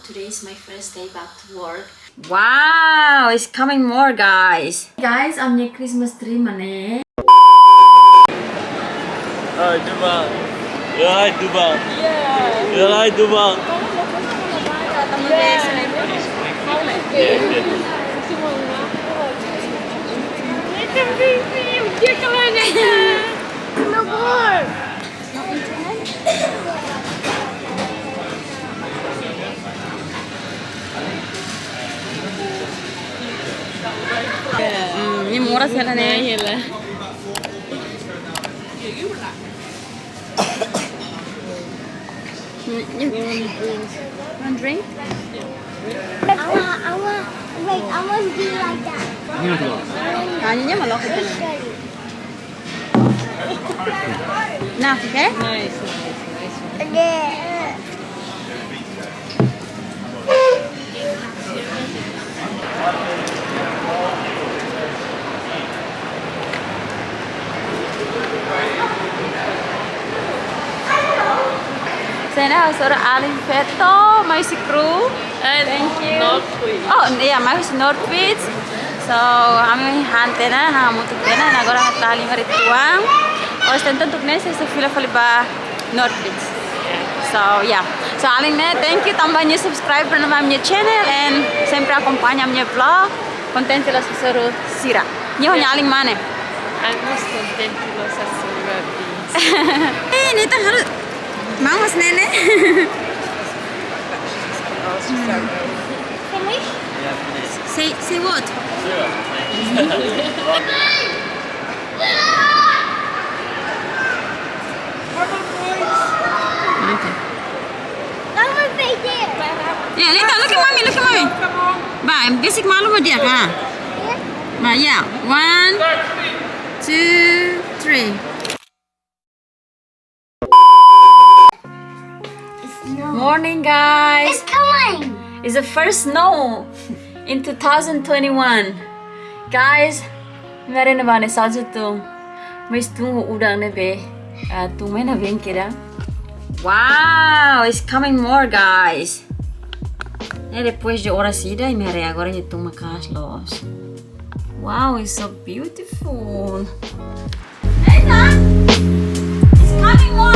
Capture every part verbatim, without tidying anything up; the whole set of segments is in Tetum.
Today is my first day back to work. Wow, it's coming more, guys. Guys, ami-nia Christmas tree mak ne'e. Hai, Duba. Ya, hai, Duba. Ya, hai, Duba. Hmm, ini murah sih, ne'e. Hmm, you want a drink? I want, I want, wait, I want to be like that. Hanya malu. Nah, oke? Nice, nice, nice. Sena hasoru alin feto, mai husi kru. Eh, thank you. Northwich. Oh, iya, mai husi Northwich. So, ami han tiha ona, hamutuk tiha ona, agora ami tali mari tuan. Os tentan tuk nese se fila fali ba Northwich. So, yeah. So, alin ne'e, thank you tanba nia subscribe ona ami-nia channel and sempre akompaña ami-nia vlog. Kontente loos hasoru sira. Nia ho nia alin mane. Ai, mós kontente loos hasoru. Eh, ne'e ita halo. Maun mas nene. Say, say what? Okay. Yeah, Lita, look at mommy, look at mommy. Ba, besik malu mo dia ka? Ba, yeah. One, two, three. It's snow. Morning, guys. It's coming. It's the first snow in two thousand twenty-one. Guys, imi haree ne'ebá ne'e salju tun. Mas tun ho udan ne'ebé, ah, tun mai na bengkeda. Wow, it's coming more, guys. Ne'e depois de oras ida, imi haree agora nia tun maka'as loos. Wow, it's so beautiful. Nathan, it's coming more.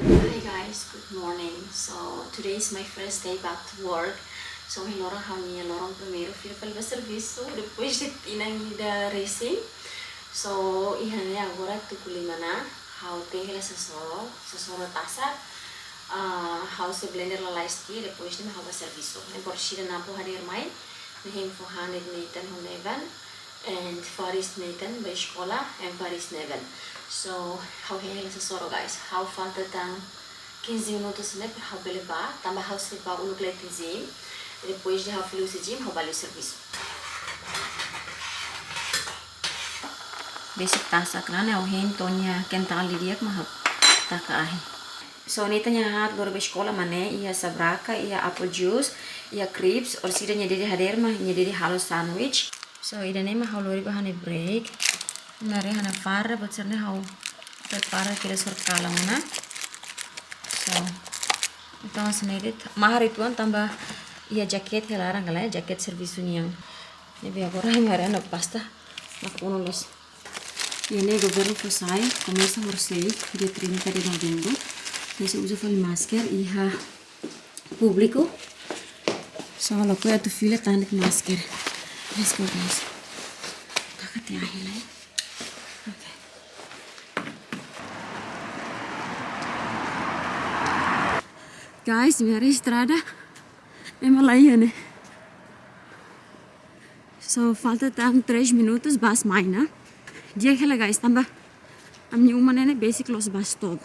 Hi guys, good morning. So today is my first day back to work. So ohin loron ha'u-nia loron primeiru fila fali ba servisu depois de tinan ida resin. So iha ne'e agora tuku lima ona, ha'u tenke hela sasoro, sasoro tasak. Ah, ha'u sei blender lalais tiha, depois ne'e ha'u ba servisu. Embora sira na'in-rua hadeer mai, ne'e hein fó han de'it Nathan ho Nevan, and Faris Nathan ba eskola, and Faris Nevan. So ha'u hein hela sasoro, guys. Ha'u falta tan quinze minutos ne'e para ha'u bele ba, tanba ha'u sei ba uluk leten gym. Depois de ha'u fila husi gym, ha'u ba liu servisu. Besik tasak ona ne'e, ha'u hein to'o nia kental didi'ak mak ha'u taka ahi. So, Nathan nia haat lori ba eskola mak ne'e, iha sabraka, iha apple juice, iha crisps, orsida nia dede hadeer mak nia dede halo sandwich. So, ida-ne'e mak ha'u lori ba ha'u-nia break. Imi haree ha'u-nia farda, buat sira-ne'e ha'u prepara kedas horikalan ona. So, entaun hanesan ne'e de'it, mahar uitoan tanba iha jaket hela laran ka lae, jaket servisu nian. Ne'ebé agora imi haree ha'u-nia pasta nakonu loos. Iha ne'e governu fó sai, komesa horisehik, dia trinta de novembro. Ne'e sei uza fali masker iha públiku. So, ha'u lakohi atu fila tan de'it masker. Let's go, guys. Taka tiha ahi lai. Okay. Guys, imi haree estrada. Ema laiha ne'e. So, falta tan três minutos, bus mai ona. Di'ak hela, guys, tanba ami-nia uma ne'e besik loos bus stop.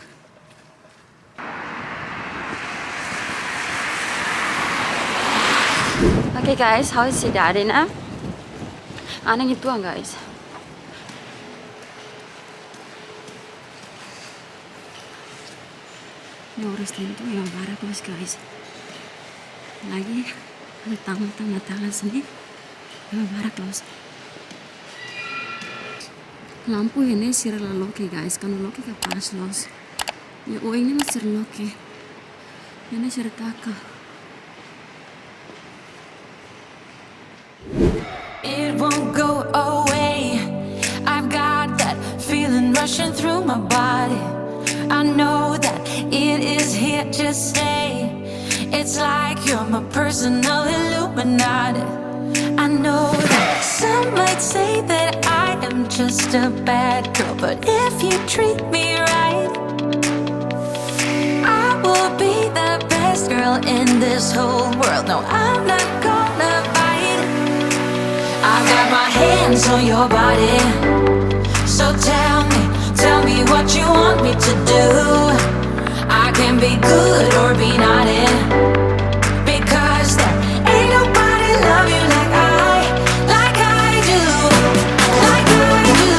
Okay, guys, ha'u iha sidade ona. Anin uitoan, guys. Ne'e oras tentu ya barak loos, guys. Lagi ada tamu-tamu datang sini. Barak loos. Lampu iha ne'e sira la loke, guys. Kuandu loke kapás loos. Iha oin ne'e mak sira loke. Iha ne'e sira taka. It won't go away. I've got that feeling rushing through my body. I know that it is here to stay. It's like you're my personal Illuminati. I know that some might say that I am just a bad girl, but if you treat me right, I will be the best girl in this whole world. No, I'm not gonna fight. I got my hands on your body. So tell me, tell me what you want me to do. I can be good or be naughty. Because there ain't nobody love you like I, like I do, like I do.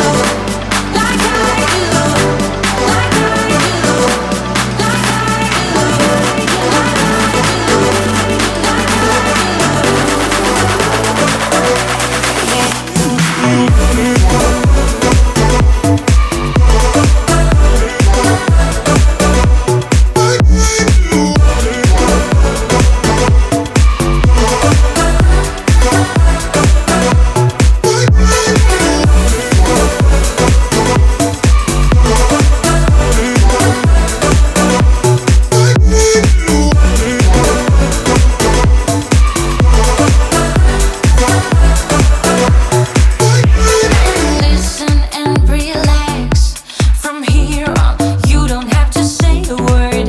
Listen and relax. From here on, you don't have to say a word.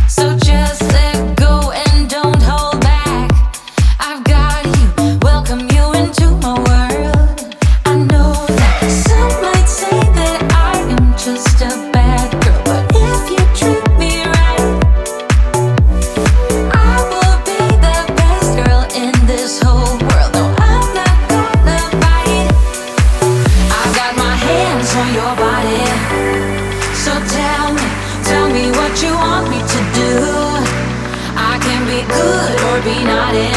So just let go and don't hold back. I've got you, welcome you into my world. I know that some might say that I am just a bad girl, but if you treat me right, I will be the best girl in this whole world. No, I'm not gonna fight. I got my hands on your body. So tell me, tell me what you want me to do. I can be good or be naughty.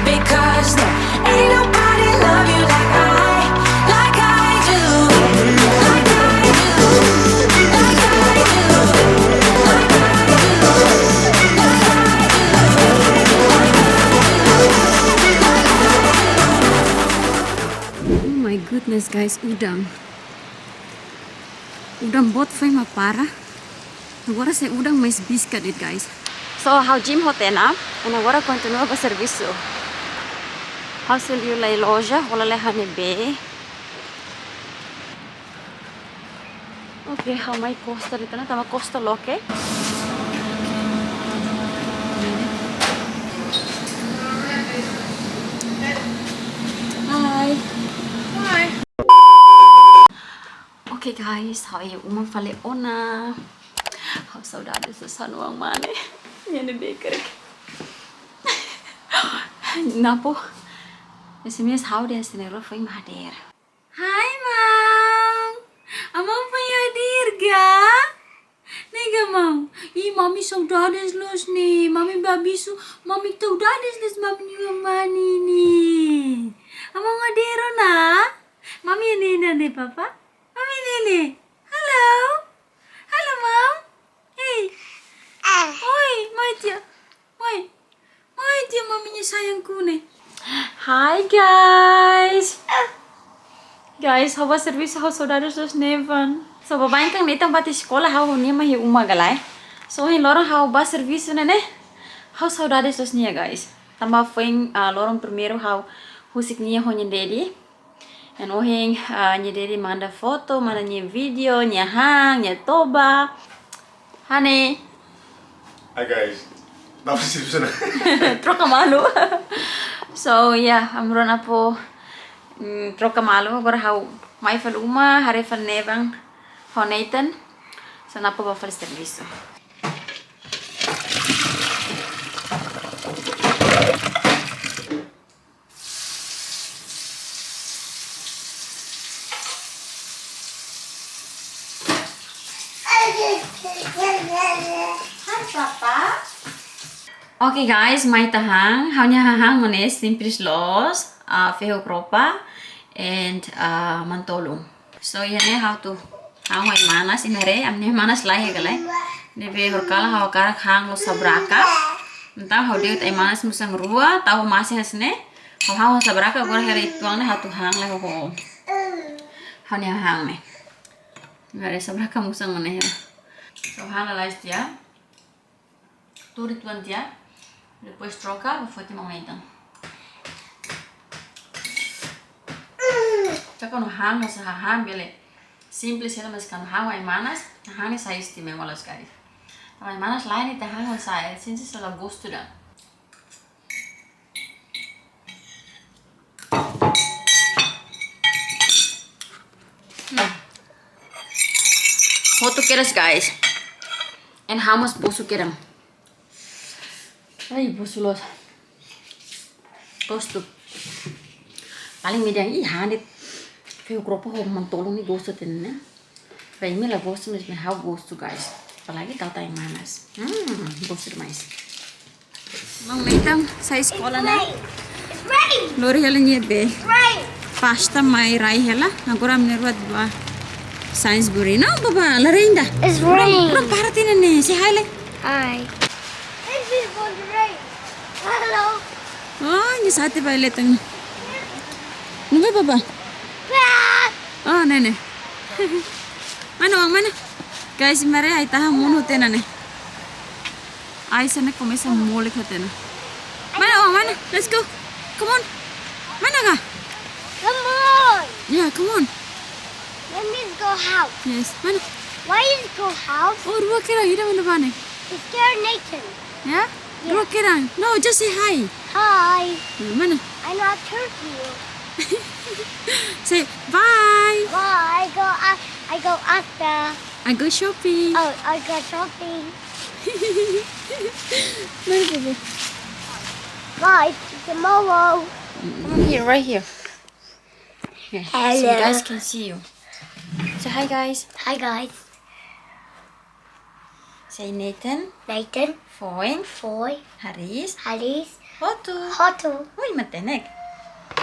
Because there ain't nobody love you like I, like I do. Like I do. Like I do. Like I do. Oh my goodness, guys, udan. Udan boot foin mak para. Agora sei udan mais biska de'it, guys. So, ha'u gym hotu ona, and agora kontinua ba servisu. Ha'u sei liu lai loja, hola lai ha'u-nia bee. Oke, ha'u mai Costa de'it ona, tanba Costa loke. Hai. Hai. Oke guys, ha'u iha uma fali ona. Ha'u saudades loos ha'u-nia oan mane. Nia ne'e bekerek. Napo. Esse mês ha'u dehan se nia loro foin mak hadeer. Hai, Mam. Amang foin hadeer ka? Nega, Mam. Ih, mami saudades loos ne'e. Mami babisu. Mami saudades loos mami-nia oan mane ne'e. Amang hadeer ona. Mami ne'e, ne'e, ne'e, papa. Mami ne'e. Halo. Halo, Mam. Hei. Oi, mai tia. Oi. Oi, tia, mami-nia sayangku ne'e. Hi, guys. Guys, ha'u ba servisu, ha'u saudades loos Nevan. So, baibain kan Nathan bá tiha eskola, ha'u ho nia mak iha uma ka lae. So, ohin loron ha'u ba servisu ne'e ne'e. Ha'u saudades loos nia, guys. Tanba foin, ah, loron primeiru ha'u husik nia ho nia daddy. And ohin, ah, nia daddy manda foto, manda nia video, nia han, nia toba. Honey. Hi guys. Ba fali servisu ona. Troka malu. So, yeah, ami rua-na'in-apo, mm, troka malu, agora ha'u mai fali uma, haree fali Nevan ho Nathan. So, na'in-apo ba fali servisu. Hai, Papa. Oke, guys, mai ita han. Ha'u-nia hahán mak ne'e simples loos. ah, fehuk-ropa and, ah, manu-tolun. So, iha ne'e ha'u atu han ho ai-manas, imi haree, ami-nia ai-manas laiha ka lae. Ne'ebé horikalan ha'u hakarak han ho sabraka. Entaun ha'u dehan ai-manas musan rua, tau masin hanesan ne'e. Ha'u han ho sabraka, agora hela uitoan ne'e ha'u atu han lai ho ha'u-nia hahán ne'e. Imi haree sabraka musan mak ne'e. So, han lalais tiha. Tuur uitoan tiha. Depois troka, ba foti maun Nathan. Tanba kuandu han ho sá, hahán bele simples hela, mas kuandu han ho ai-manas, hahán ne'e sai istimewa loos, guys. Tanba ai-manas laiha ita han ho sá, sente sala gostu ida. Hmm. Hotu kedas, guys. And ha'u mós bosu kedan. Ai, bosu loos. Gostu. Paling imi dehan, ih, han de'it fehuk-ropa ho manu-tolun ne'e gostu tiha ona. Ba imi la gostu, mas ha'u gostu, guys. Apalagi tau ho ai-manas. Hmm, gostu demais. Maun Nathan sai eskola ona. It's rain. Lori hela nia be. It's rain. Pasta mai rai hela. Agora ami na'in-rua atu bá Sainsbury. No, baba, la rain ida. It's rain. Belum, belum para tiha ona ne'e. Say hi lai. Hi. This is for the rain. Hello. Oh, nia sa'e tiha ba Nathan. Nunggu, baba. Bah. Oh, ne'e ne'e. Mana, oan mana? Guys, imi haree ai-tahan monu tiha ona ne'e. Ai sira ne'e komesa molek tiha ona. Mana, oan mana? Let's go. Come on. Mana ka? Come on. Yeah, come on. Let me go house. Yes, mana? Why is go house? Oh, rua kedan, ida mana bá ne'e? It's scared Nathan. Yeah? Yeah. Rua kedan. No, just say hi. Hi. Hmm, mana? I know how to you. Say bye. Bye. I go, I, I go after. I go shopping. Oh, I go shopping. Mana, baba? Bye. Tomorrow. Come here, right here. Here, so you guys can see you. Say hi, guys. Hi, guys. Say Nathan. Nathan. Foin. Foin. Haris. Haris. Hotu. Hotu. Oi, matenek.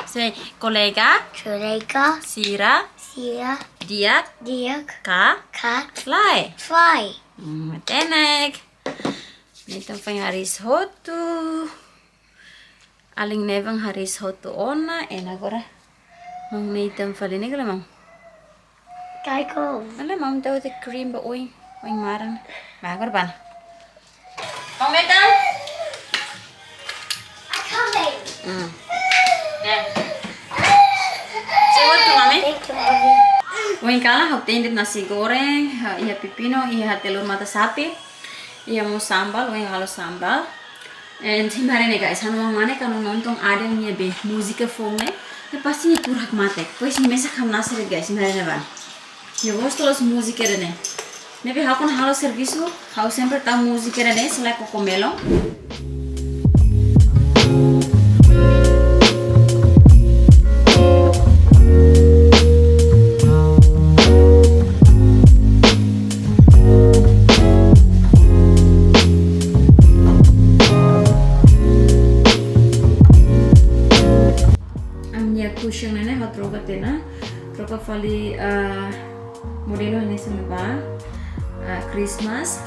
Say kolega. Kolega. Sira. Sira. Di'ak. Di'ak. Ka. Ka. Lae. Lae. Hmm, matenek. Nathan foin haris hotu. Alin nevan haris hotu ona, and agora maun Nathan fali ne'e kala maun. Kaiko. Ala maun tau te cream ba oin, oin maran. Ba agora bá ona. Maun Nathan. I coming. Hmm. Deh. Say what to mommy? Thank you, mommy. Oin kalan ha'u tein de'it nasi goreng, ha, iha pepino, iha telur mata sapi. Iha mós sambal, oin halo sambal. And imi haree ne'e guys, ha'u-nia oan mane kuandu nonton Adele nia be múzika foun ne'e, ne'e pasti nia tuur hakmatek. Depois nia mesak hamnasa de'it guys, imi haree ne'ebá. Nia gosta loos múzika ida-ne'e. Ne'ebé ha'u kuandu halo servisu, ha'u sempre tau múzika ida-ne'e, selae Cocomelon. Ami-nia cushion ne'e ne'e ha'u troka tiha ona, troka fali, eh, modelu hanesan ne'ebá, eh, Christmas.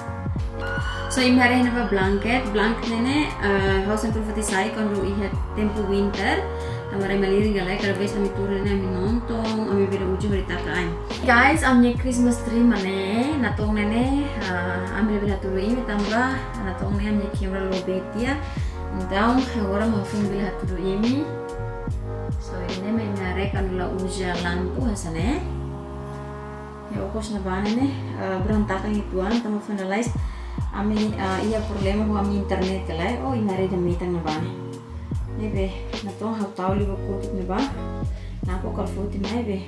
So, imi haree iha ne'ebá blanket, blanket ne'e ne'e, eh, ha'u sempre foti sai kuandu iha tempu winter. Tanba rai malirin ka lae, kada vez ami tuur ne'e ami nonton, ami bele uza hodi taka ain. Guys, ami-nia Christmas tree mak ne'e, natoon ne'e ne'e, eh, ami labele hatudu imi tanba natoon ne'e ami-nia camera low battery tiha. Entaun, agora mak foin bele hatudu imi. So, ida-ne'e mak imi haree kuandu la uza lampu hanesan ne'e. Iha okos ne'ebá ne'e ne'e, eh, berantakan uitoan, tanba foin lalais ami, eh, iha problema ho ami-nia internet ka lae, oh, imi haree ida-ne'e tan ne'ebá ne'e. Ne'ebé, natoon ha'u tau liu ba kotuk ne'ebá. Nakonu ha'u foti mai be.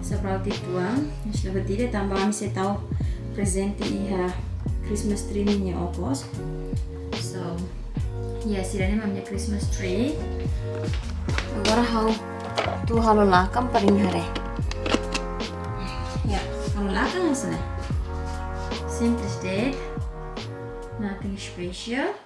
Sabraut uitoan, mas la buat ida tanba ami sei tau prezente iha Christmas tree ninia okos. So, ya, sira-ne'e mak ami-nia Christmas tree. Agora ha'u atu halo lakan para imi haree. Ya, halo lakan hanesan ne'e. Simples de'it. Nothing special.